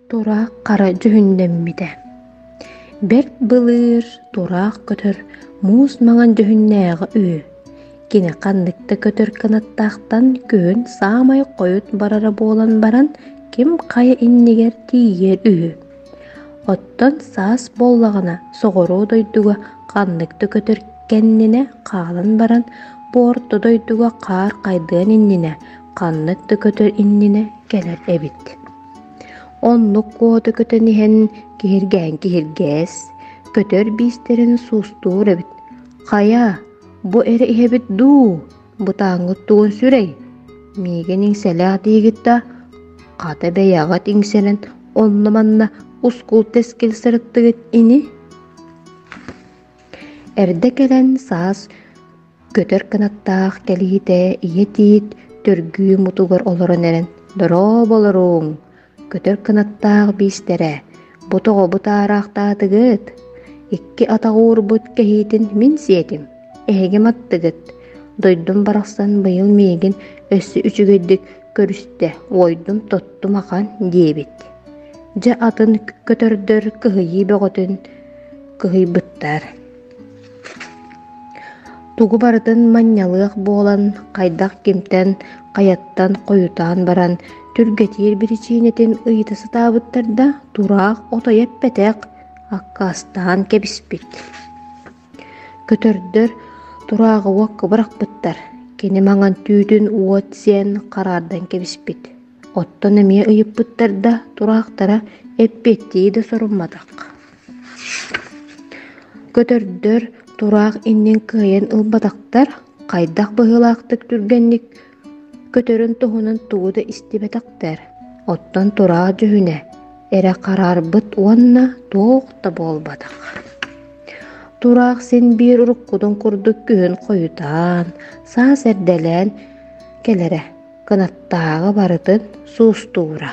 Тураах хара дьүһүннэммитэ. Бэрт былыр тураах көтөр муус маҥан дьүһүннээҕэ үһү. Кини ханнык да көтөр кынаттаахтан күһүн саамай хойут барара буолан баран ким хайа иннигэр тиийэр үһү. Оттон саас буоллаҕына соҕуруу дойдуга ханнык да көтөр кэннинэ хаалан баран бу орто дойдуга хаар хайдыан иннинэ ханнык да көтөр иннинэ кэлэр эбит. Оннук куота көтөн иһэн киһиргээн киһиргээс, көтөр биистэрин суустуур эбит. Хайа, бу эрэ иһэбит дуу, бытааҥҥыт тугун сүрэй? Миигин иҥсэлээх диигит да, хата бэйэҕит иҥсэрэн онно-манна ускул-тэскил сырыттыгыт ини? Эрдэ кэлэн саас Көтөр кынаттаах кэлиитэ ийэ тиит төргүү мутугар олорон эрэн «Дорооболоруҥ, көтөр кынаттаах биистэрэ, бу тоҕо бытаараахтаатыгыт? Икки атах уурбут кэһиитин мин сиэтим, эһиги маттыгыт. Дойдум барахсан быйыл миигин өссө үчүгэйдик көрүстэ, уойдум-тоттум ахан» диэбит. Дьэ атын көтөрдөр кыһыйыы бөҕөтүн кыһыйбыттар. Тугу барытын манньалыах буолан, хайдах кимтэн, хайаттан хойутаан баран, түргэтиир биричиинэтин ыйыта сатаабыттар да, тураах отой эппэтэх, аккаастаан кэбиспит. Көтөрдөр турааҕы уокка бырахпыттар, кини маҥан түүтүн уот сиэн хараардан кэбиспит. Оттон эмиэ ыйыппыттар да, тураахтара эппиэттии да сорумматах. Көтөрдөр тураах иннин кыайан ылбатахтар, хайдах быһыылаахтык түргэнник көтөрүн туһунан тугу да истибэтэхтэр. Оттон тураах дьүһүнэ эрэ хараарбыт уонна туох да буолбатах. Тураах син биир уруккутун курдук күһүн хойутаан, саас эрдэлээн кэлэрэ, кынаттааҕы барытын суустуура.